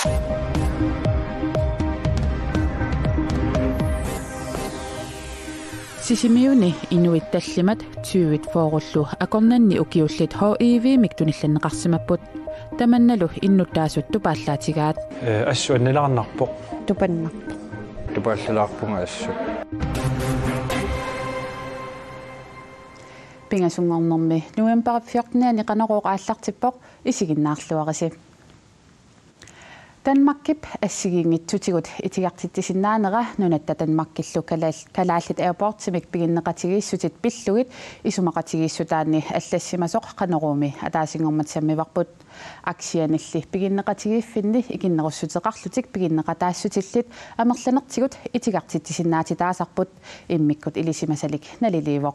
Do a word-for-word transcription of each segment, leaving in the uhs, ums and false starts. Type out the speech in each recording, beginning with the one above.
Sisimiuni inuit tallimat tyve fyrrellu akornanni ukiullit H I V-mik tunillanneqarsimapput. Tamannalu innuttaasut tupaallaatigaat. Eh, assut annilaarnarpoq. Tupannarpoq. Tupaallalaarpunga assut. Pingasunngornermi november fjortenianni Qanorooq aallartippoq, isiginnaarluarisi. Danmarkip assigiinngitsutigut itigartitsisinnaanera nunatta Danmarkillu kalaal-, Kalaallit Airportsimik piginneqatigiissutit pillugit isumaqatigiissutaanni allassimasoq Qanoruumi ataasinngormat sammivarput. Aktianilli piginneqatigiiffinni ikinnerussuteqarlutik piginneqataassutillit amerlanertigut itigartitsisinnaassutaasarput, immikkut ilisimasalik naliliivoq.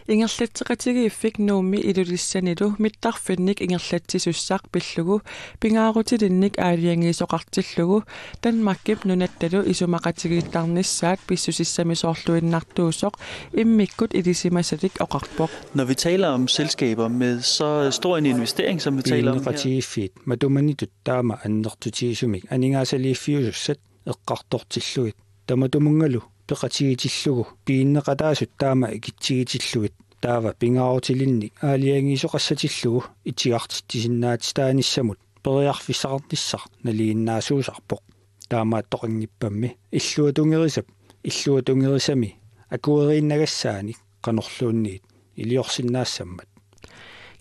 Ingerlatseqatigiiffik Nuummi Ilulissanilu mittarfinnik ingerlatsisussaq pillugu pingaarutilinnik aalajangiisoqartillugu Danmarkip nunattalu isumaqatigiittarnissaat pissusissamisoorluinnartuusoq immikkut ilisimasalik oqarpoq. Når vi taler om selskaber med så stor en investering, som vi taler om her. Piginneqatigiiffiit matumanitut taama annertutigisumik aningaasaliiffiusussat eqqartortillugit tamatumunngalu peqatigitillugu piginneqataasut taama ikitsigitillugit taava pingaarutilinnik aalajangiisoqassatillugu itigartitsisinnaatitaanissamut periarfissaqarnissaq nalinginnaasuusarpoq. Taamaattoqanngippammi illuatungerisap illuatungerisami akueriinnagassaanik qanorluunniit iliorsinnaassammat.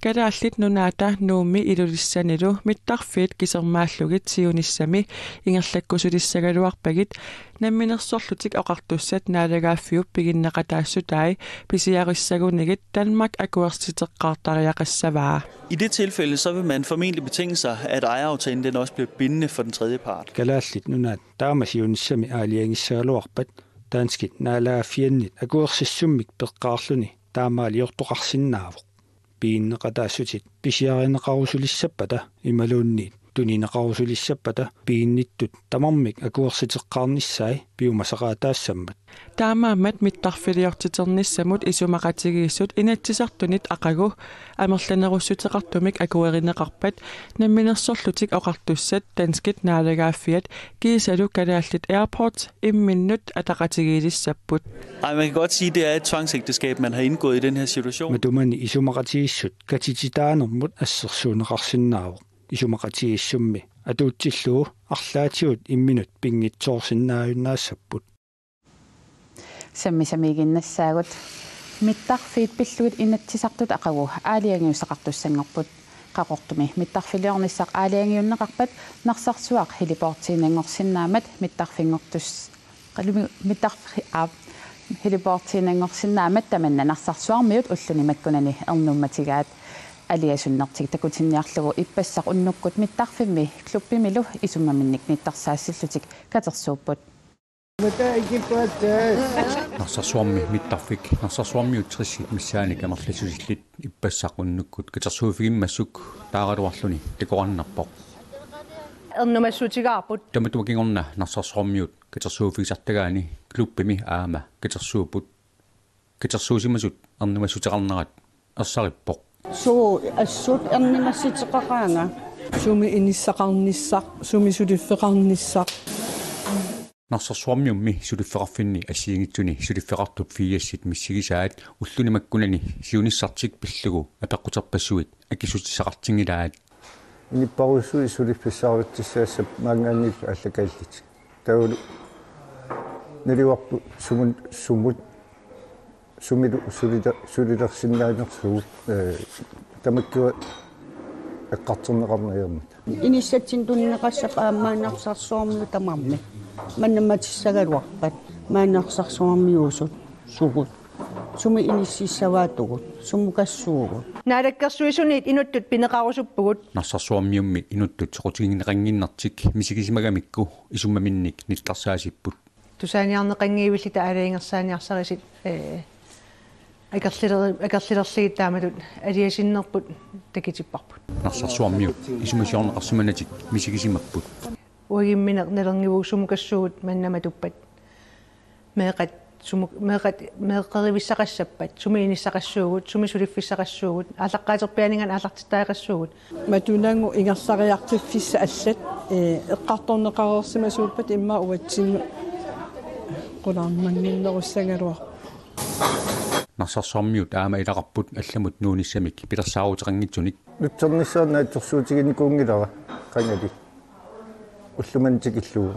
Kalaallit Nunaata Nuummi Ilulissanilu mittarfiit kisermaallugit siunissami ingerlakkusulissagaluarpagit Namminersorlutik Oqartussat naalagaaffiup piginneqataassutai pisiarissagunigit Danmark akuersiteqqaartariaqassavaa. I det tilfælde, så vil man formentlig betinge sig, at ejeraftalen den også bliver bindende for den tredje part. Kalaallit Nunaat taama siunissami aalajangissagaluarpat danskit naalagaaffiannit akuersissummik peqqaarluni taamaaliortoqarsinnaavoq. Piginneqataassutit pisiarineqarusulissappata imaluunniit tunineqarusulissappata piginnittut tamarmik akuersiteqqaarnissai piumasaqaataassammat. Taamaammat mittarfiliortiternissamut isumaqatigiissut Inatsisartunit aqagu amerlanerussuteqartumik akuerineqarpat Namminersorlutik Oqartussat danskit naalagaaffiat kiisalu Kalaallit Airport imminnut ataqatigiilissapput. Ej, man kan godt sige, det er et tvangsægteskab, man har indgået i den her situation. Matumani isumaqatigiissut katititaanermut assersuunneqarsinnaavoq. Isumaqatigiissummi atuutsillugu arlaatigut imminut pinngitsoorsinnaajunnaassapput. Sammisamiiginnassaagut. Mittarfiit pillugit Inatsisartut aqagu aalajangiussaqartussanngorput. Qaqortumi mittarfiliornissaq aalajangiunneqarpat Narsarsuaq heliportiinanngorsinnaammat mittarfinngortus-, qalumi-, mittarfi-, aa, heliportiinanngorsinnaammat tamanna Narsarsuarmiut ulluni makkunani ernummatigaat. Aliasunnertik takutinniarlugu ippassaq unnukkut mittarfimmi klubbimilu isummaminnik nittarsaassillutik katersuupput. Narsarsuarmi mittarfik Narsarsuarmiut tressit missaannik amerlassusillit ippassaq unnukkut katersuuffigimmassuk taaraluarluni takorannerpoq. Ernumassutigaarput. Tamatuma kingorna Narsarsuarmiut katersuuffigisartagaani klubbimi aamma katersuupput. Katersuusimasut ernumassuteqarnerat ersarippoq. Suu assut ernumassuteqaqaanga. Sumi inissaqarnissaq, sumi suliffeqarnissaq. Narsarsuarmiummi suliffeqarfinni assigiinngitsuni suliffeqartup firsit missigisaat ulluni makkunani siunissartik pillugu apeqquterpassuit akissutissaqartinngilaat. Inuppassuit suliffissarutissaassappat maanngaanniit allakalaallit. Taavalu naluarput sumun-, sumut, sumilu sulita-, sulilersinnaanersugut, eh, tamakkua eqqartorneqarneq ajormat. Inissatsinnut tunineqassappat aamma Narsarsuarmiut tamarmik. Maanna matissagaluarpat Narsarsuarmiuusut sugut. Sumi inississavaatigut, sumukassuugut. Naalakkersuisuniit inuttut pineqarusuppugut. Narsarsuarmiummi inuttut soqutigineqannginnertik misigisimagamikku isummaminnik nittarsaasipput. Tusaaniarneqanngivilluta aalajangersaaniarsarisit, eh, akerliler-, akerlilerlugit taamatut aliasunnerput takutipparput. Narsarsuarmiut isumasiorneqarsimanatik misigisimapput. Uagummineq nalornivugut sumukassuugut maanna matuppat. Meeqqat Sumut meeqqat meeqqerivissaqassappat, sumi inissaqassuugut, sumi suliffissaqassuugut, aallaqqaaterpiaaninngaanniit aallartittariaqassuugut. Matunagu ingerlariartiffissat allat, ee, eqqartorneqareersimasuuppat immaqa uatsinnut qulaarnannginnerussagaluarpoq. Narsarsuarmiut aamma ilaqarput allamut nuunissamik pilersaaruteqanngitsunik. Nutsernissaat naatsorsuutiginikuunngilara qangali. Ullumimut tikillugu.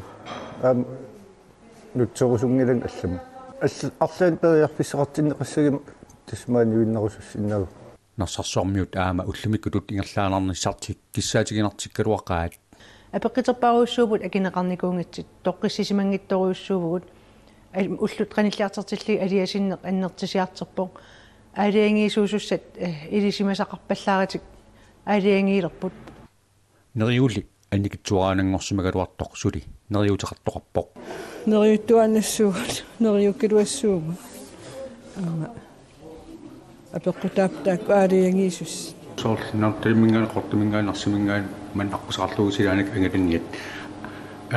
Aamma nutserusunngilanga allamut. All-, arlaannik periarfissaqartinneqassagama tassa maaniinnerusussinnaavoq. Narsarsuarmiut aamma ullumikkutut ingerlaannarnissartik kissaatiginartikkaluaqaat. Apeqquterpassuupput akineqarnikuunngitsut, toqqissisimanngitsorujussuuvugut. Al-, ullut qanilliartortillugit aliasunneq annertusiartorpoq. Aalajangiisuusussat, eh, ilisimasaqarpallaaratik aalajangiilerput. Neriuuli annikitsuaraannanngorsimagaluartoq suli neriuuteqartoqarpoq. Neriuttuaannassuugut, neriukkaluassuugut. Aamma apeqqutaavoq taakku aalajangiisussat. Soorlu Nanortalimminngaanniit, Qaqortuminngaanniit, Narsaminngaanniit maanna aqqusaarlugu silaannik angalanniat.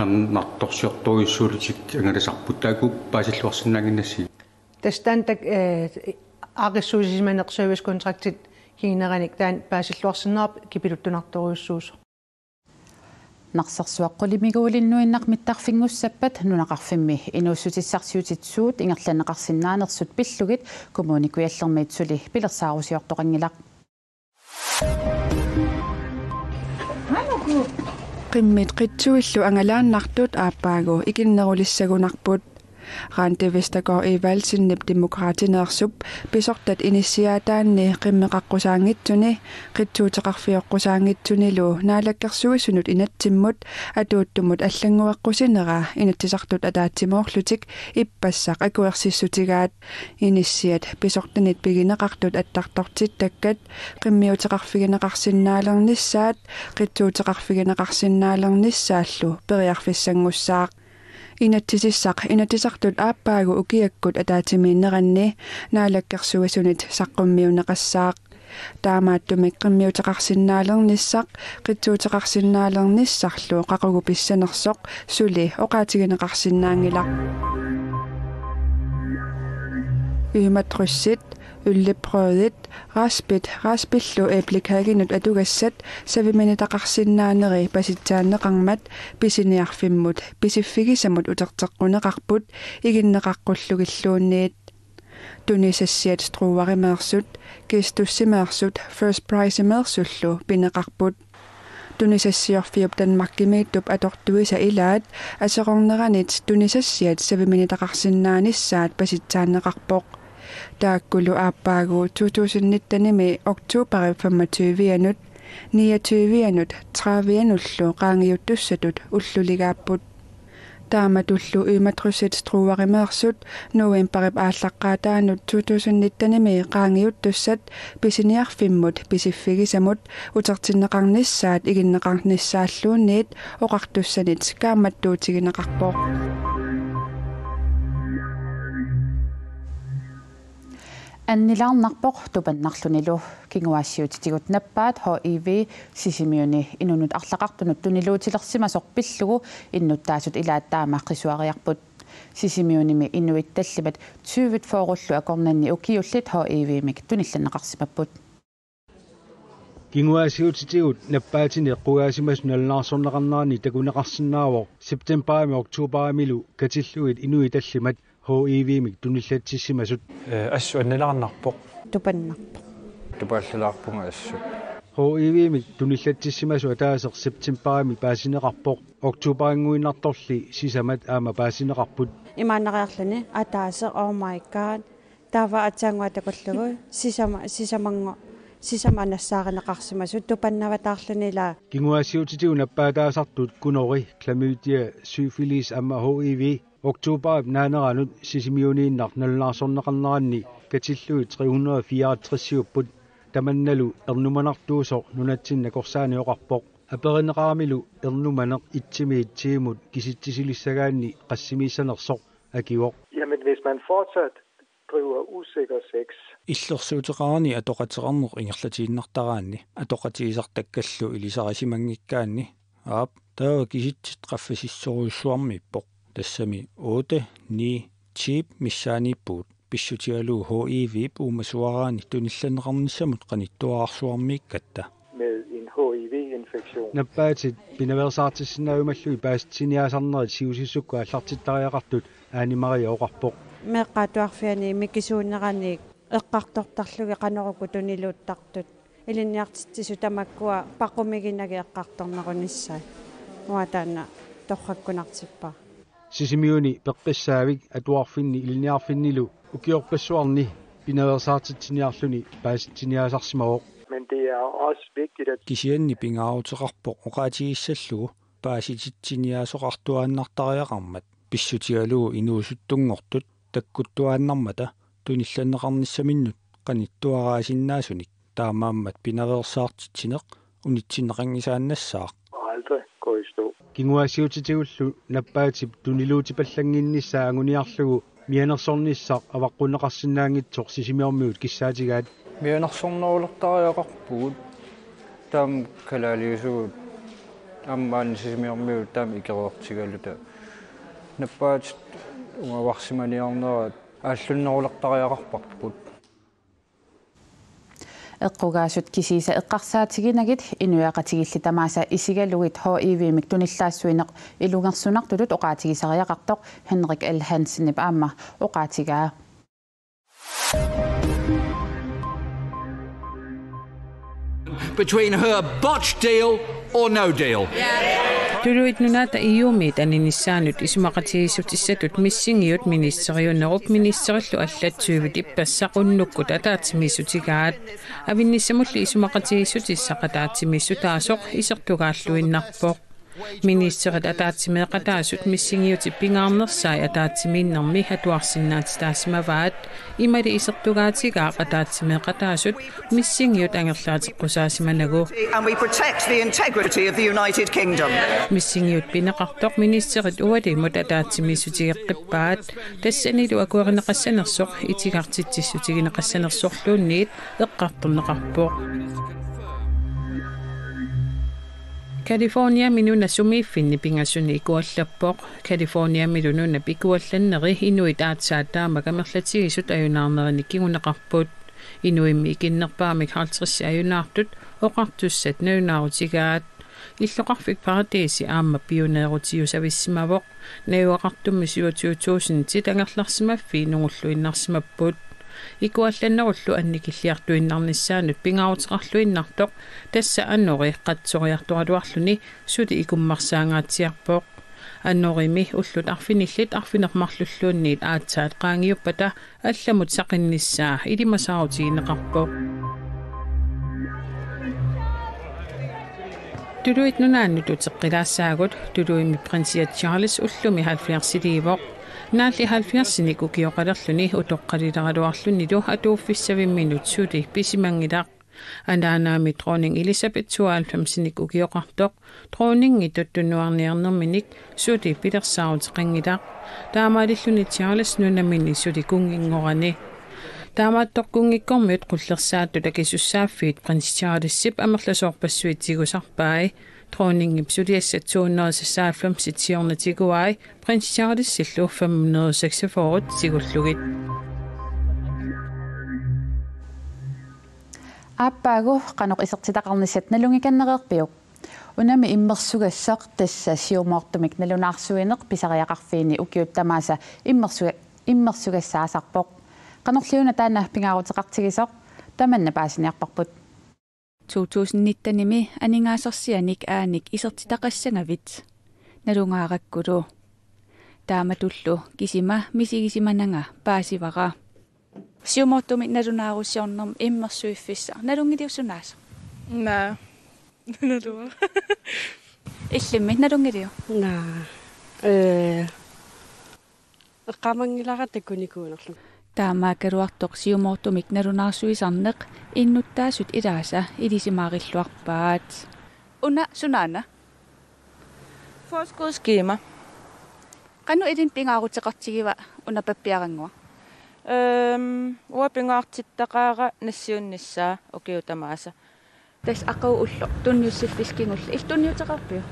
Ernartorsiortorujussuullutik angalasarput, taakku paasilluarsinnaannginnassigit. Tassa taanna tak-, eh, aaqqissuussisimaneq servicekontraktit kinguneranik taanna paasilluarsinnaavarput kipiluttunartorujussuusoq. Narsarsuaq qulimiguulinnuinnaq mittarfinngussappat nunaqarfimmi inuussutissarsiutit suut ingerlanneqarsinnaanersut pillugit Kommune Kujallermiit suli pilersaarusiortoqanngilaq. Qimmit qitsuillu angalaannartut aappaagu ikinnerulissagunarput. Randi Vestergaard Evaldsenip Demokraatineersup pisortat inissiaataanni qimmeqaqqusaanngitsuni, qitsuuteqarfioqqusaanngitsunilu Naalakkersuisunut inatsimmut atuuttumut allanngueqqusinera Inatsisartut ataatsimoorlutik ippassaq akuersissutigaat. Inissiat pisortanit pigineqartut attartortittakkat qimmiuteqarfigineqarsinnaalernissaat qitsuuteqarfigineqarsinnaalernissaallu periarfissanngussaaq. Inatsisissaq Inatsisartut aappaagu ukiakkut ataatsimiinneranni Naalakkersuisunit saqqummiunneqassaaq. Taamaattumik qimmiuteqarsinnaalernissaq qitsuuteqarsinnaalernissarlu qaqugu pissanersoq suli oqaatigineqarsinnaanngilaq. Yuma Trussit, Yllebrødit, Raspit, Raspillu Æblikhagenut atugassat saviminitaqarsinnaaneri pasitsaanneqarmat pisiniarfimmut pisiffigisamut uterteqquneqarput iginneqaqqullugilluunniit. Tunisassiat Struerimeersut, Kistussimeersut, First Priceimeersullu pineqarput. Tunisassiorfiup Danmarkimiittup atortuisa ilaat aserorneranit tunisassiat saviminitaqarsinnaanissaat pasitsaanneqarpoq. Taakkulu aappaagu to tusind nitten-imi oktoberip femogtyve-anut, niogtyve-anut, tredive-anullu qaangiuttussatut ulluligaapput. Taamatullu Yuma Trussit Struerimeersut novembarip aallaqqaataanut to tusind nitten-imi qaangiuttussat pisiniarfimmut pisiffigisamut utertinneqarnissaat iginneqarnissaalluunniit oqartussanit kaammattuutigineqarpoq. Annilaarnarpoq tupannarlunilu. Kinguaassiuutitigut nappaat H I V Sisimiuni inunut arlaqartunut tuniluutilersimasoq pillugu innuttaasut ilaat taama qisuariarput. Sisimiunimi inuit tallimat tyve fyrrellu akornanni ukiullit H I V-mik tunillanneqarsimapput. Kinguaassiuutitigut nappaatini eqqugaasimasut nalunaarsorneqarneranni takuneqarsinnaavoq septembarimi oktobarimilu katillugit inuit tallimat H I V-mik tunillatsissimasut. Ee, assut annilaarnarpoq. Tupannarpoq. Tupaallalaarpunga assut. H I V-mik tunillatsissimasut ataaseq septembarimi paasineqarpoq. Oktobarinnguinnartorli sisamat aamma paasineqarput. Imaannariarluni ataaseq, oh my god. Taava aatsaannguaq takullugu sisama, sisamanngo, sisama nassaarineqarsimasut tupannavataarluni ilaa. Kinguaassiuutitigut nappaataasartut gunori, klamydia, syfilis aamma H I V oktobarip naaneranut Sisimiuniinnaq nalunaarsorneqarneranni katillugit tre hundrede og fireoghalvtreds-iupput. Tamannalu ernumanartuusoq nunatsinni nakorsaanni oqarpoq. Aperineqaramilu ernumaneq et-imiit ti-mut kisitsisilissagaanni qassimiissanersoq akivoq. Jamen, hvis man fortsat driver usikker sex. Illersuuteqarani atoqateqarneq ingerlatiinnartaraanni atoqatigisartakkallu ilisarisimanngikkaanni, aap, taava kisitsit qaffasissorujussuarmiippoq. Tassami otte, ni, chip missaaniippugut, pissutigalugu H I V-p uumasuaraanni tunillanneqarnissamut qanittuararsuarmiikkatta. Med en H I V-infektion. Nappaatit pinaveersaartissinnaajumallutik paasitsiniaasarnerit siusissukkut aallartittariaqartut Ane Marie oqarpoq. Meeqqat atuarfianni mikisuunerani eqqartortarlugit qanoruku tuniluuttartut. Ilinniartitsisut tamakkua paqumiginagit eqqartornerunissaat. Uanga taanna torrakkunartippara. Sisimiuni peqqissaavik atuarfinni ilinniarfinnilu ukiorpassuarni pinaveersaartitsiniarluni paasitsiniaasarsimavoq. Men det er også vigtigt, at Kisianni pingaaruteqarpoq oqaatigissallugu paasititsiniaasoqartuaannartariaqarmat pissutigalugu inuusuttunngortut takkuttuaannarmata tunillanneqarnissaminnut qanittuaraasinnaasunik, taamaammat pinaveersaartitsineq unitsinneqanngisaannassaaq. aldrig går i stå. Kinguaassiuutitigullu nappaatip tuniluutipallannginnissaa anguniarlugu mianersornissaq avaqqunneqarsinnaanngitsoq Sisimiormiut kissaatigaat. Mianersornerulertariaqarpugut taama kalaaliusugut aamma maani Sisimiormiut taama ikereertigaluta. Nappaatit ungavarsimaniarnerat aallunnerulertariaqarparput. Eqqugaasut kisiisa eqqarsaatiginagit inuiaqatigiilli tamaasa isigalugit H I V-mik tunillaassuineq ilungersunartutut oqaatigisariaqartoq Henrik L. Hansenip aamma oqaatigaa. Between her botched deal or no deal. Tuluit Nunaata E U-miit aninissaanut isumaqatigiissutissatut missingiut ministeriunerup ministerillu allat tyvit ippassaq unnukkut ataatsimiissutigaat. Avinnissamulli isumaqatigiissutissaq ataatsimiissutaasoq isertugaalluinnarpoq. Ministerit ataatsimeeqataasut missingiutip pingaarnersai ataatsimiinnermi atuarsinnaatitaasimavaat. Imaali isertugaatigaaq ataatsimeeqataasut missingiut angerlaateqqusaassimanagu. And we protect the integrity of the United Kingdom. Missingiut pineqartoq ministerit ualimut ataatsimiissutigeqqippaat. Tassanilu akuerineqassanersoq itigartitsissutigineqassanersorluunniit eqqartorneqarpoq. Californiami nuna sumiiffinni pingasuni ikuallappoq. Californiamilu nunap ikuallanneri inuit aatsaat taamak amerlatigisut ajunaarnerini kinguneqarput. Inuimmi ikinnerpaamik halvtreds ajunaartut oqartussat nalunaarutigaat. Illoqarfik Paradisi aamma pioneerutiusavissimavoq. Najugaqartummi syvogtyve tusindit angerlarsimaffii nungulluinnarsimapput. Ikuallannerullu annikilliartuinnarnissaanut pingaaruteqarluinnartoq, tassa anori qatsoriartoraluarluni suli ikummarsaangaatsiarpoq. Anorimi ullut arfinillit arfineq-marlulluunniit aatsaat qaangiuppata allamut saqinnissaa ilimasaarutigineqarpoq. Tuluit Nunaannut uteqqilaassaagut. Tuluimi prinsia Charles ullumi halvfjerdsiliivoq. Naalli halvfjerdsinik ukioqalerluni utoqqalileraluarlunilu atuuffissavimminut suli pisimanngilaq. Anaanaami dronning Elizabeth tooghalvfemsinik ukioqartoq, dronningitut tunuarniarnerminik suli pilersaaruteqanngilaq. Taamaalilluni Charles nunamini suli kunnginngorani. Taamaattoq kunngikkormiut qullersaattut akisussaaffiit prins Charlesip amerlasoorpassuit tigusarpai. Dronningip suliassat to hundrede seksoghalvfemsit siorna tiguai, prins Charlesillu fem hundrede seksogfyrre tigullugit. Aappaagu qanoq isertitaqarnissat nalunngikannereerpiuk? Unami immersugassaq, tassa siumoortumik nalunaarsuineq pisariaqarfiini ukiut tamaasa immersuga-, immersugassaasarpoq. Qanorliuna taanna pingaaruteqartigisoq? Tamanna paasiniarparput. To tusind nittenimi aningaasarsianik Aneq isertitaqassagavit? Nalungaarakkulu. Taamatullu kisima misigisimananga paasivara. Siumoortumik nalunaarusiornermi immersuiffissaq nalunngiliuk sunaasoq? Naa. Naluara. Illimmi nalunngiliuk? Naa. Ee. Eqqaamanngilara takunikuunerlu. Taamaakkaluartoq siumoortumik nalunaarsuisarneq innuttaasut ilaasa ilisimaarilluarpaat. Una sunaana? Forskudskema. Qanoq ilinnut pingaaruteqartigiva una pappiarannguaq? Øhm, uanga pingaartittaqaara nassiunnissaa ukiut tamaasa. Tassa aqagu ulloq tunniussiffissaq kingulleq. Illit tunniuteqarpiuk?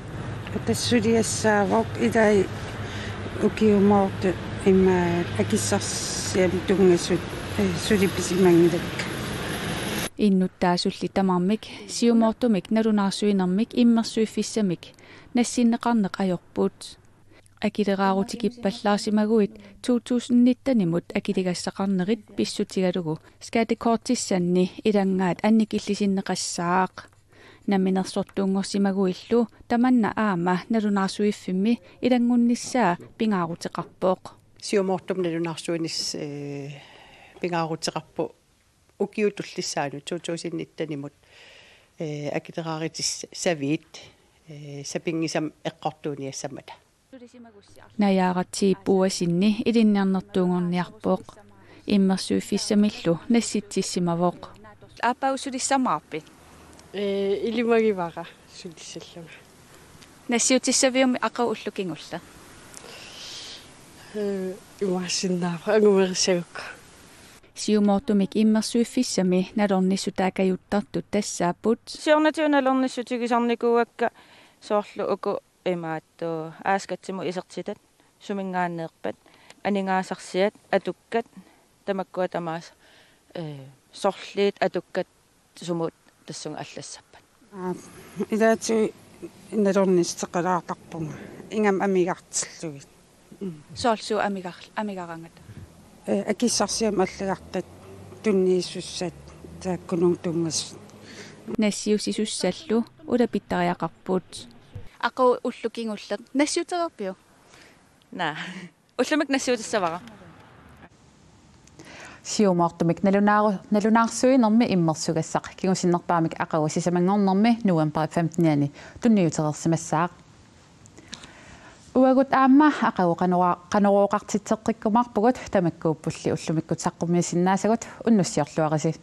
Tassa suliassaavoq ilai ukiumoortut Immaqa akissarsiamik tunngasut, eh, suli pisimanngilakka. Innuttaasulli tamarmik siumoortumik nalunaarsuinermik immersuiffissamik nassinneqarneq ajorput. Akileraarutikippallaarsimaguit to tusind nitten-imut akiligassaqarnerit pissutigalugu skattekortissanni ilanngaat annikillisinneqassaaq. Namminersortuunngorsimaguillu tamanna aamma nalunaarsuiffimmi ilanngunnissaa pingaaruteqarpoq. Siumoortumik nalunaarsuineq, eh, pingaaruteqarpoq ukiut tullissaannut to tusind nitten-imut, eh, akileraarutissaviit, eh, sapinngisamik eqqortuuniassammata. Najaaraq T. Boasenni ilinniarnertuunngorniarpoq. Immersuiffissamillu nassitsissimavoq. Aappaagu sulissamaarpit? Ee, ilimagivara sulissallunga. Nassiutissaviuk aqagu ullut kingulleq? Ee, imaassinnaavoq angumerissagukku. Siumoortumik immersuiffissami nalornissutaakajuttartut tassaapput. Siornatigut nalornissutigisarnikuuakka soorlu uku imaattoq aaskatsimut isertitat, suminngaanneerpat, aningaasarsiat, atukkat, tamakkua tamaasa, eh, sorliit, atukkat, sumut tassunga allassappat. Aa, ilaatigut nalornissuteqalaartarpunga, ingammik amigartillugit. Mm. Soorlu suut amigar-, amigarangata? Eh, akissarsiamik allagartat, tunniussat, taakkununnga tunngasut. Nassiussisussallu ulapittariaqarput. Aqagu ullut kingulleq nassiutereerpiuk? Naa. Ullumikkut nassiutissavara. Siumoortumik nalunaaru-, nalunaarsuinermi immersugassaq kingusinnerpaamik aqagu sisamanngornermi november femten-ianni tunniutereersimassaaq. Uagut aamma aqagu qanora-, qanorooqartitseqqikkumaarpugut, tamakkuuppulli ullumikkut saqqummiussinnaasagut, unnussiorluarisi.